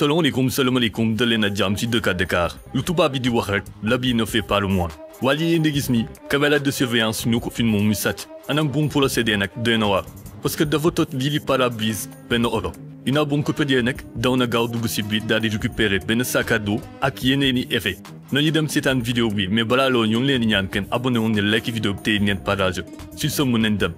salaamaaleykum daleen a jàmm ci Dakar Dakar lu tubaab bi di wax rek l'habit ne fait pas le moine waa ji yéen a gis ni caméra de surveillance ñu ko filmé muy sàcc anam bu mu procédé nag doy na waar parce que dafa toj lii di pare-brise benn oto ginnaaw bu mu ko tojee nag daw na gaaw dugg si biir daal di récupérer benn sac à dos ak yeneeni effet nañu dem seetaan vidéo bi mais balaa loolu ñu ngi leen di ñaan kenn abonné woon ne like vidéo bi tey ngeen partage si sa mën nañ dem.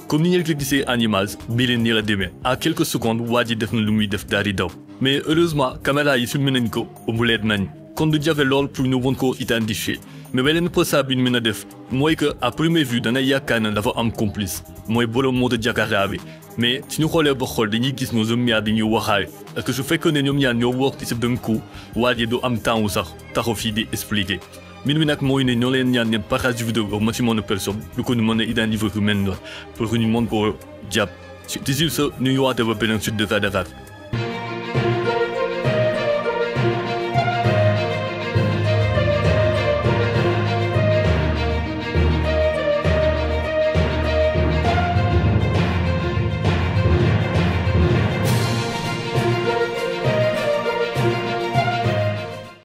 Comme ni ngeen ko gisee en image bii leen nii la demee à quelques secondes waa ji def na lu muy def daal di daw mais heureusement caméra yi filmé nañ ko bu leer nañ kon du jafe lool pour ñu mën koo identifier mais beneen constat bi ñu mën a def mooy que à première vue dana yaakaar ne dafa am complice mooy borom moto Jakarta bi mais suñu xoolee ba xool dañuy gis ne ñoom ñaar dañuy waxaale parce que su fekkee ne ñoom ñaar ñoo wax ci benn coup waa ji du am temps wu sax taxaw fii di expliquer. mbir mi nag mooy ne ñoo leen ñaan ngeen partage vidéo au maximum de personnes lu ko ñu mën a identifier ku mel noonu pour que ñu mën koo jàpp ci ce ñu ñëwaatee ba beneen suite de Dakar.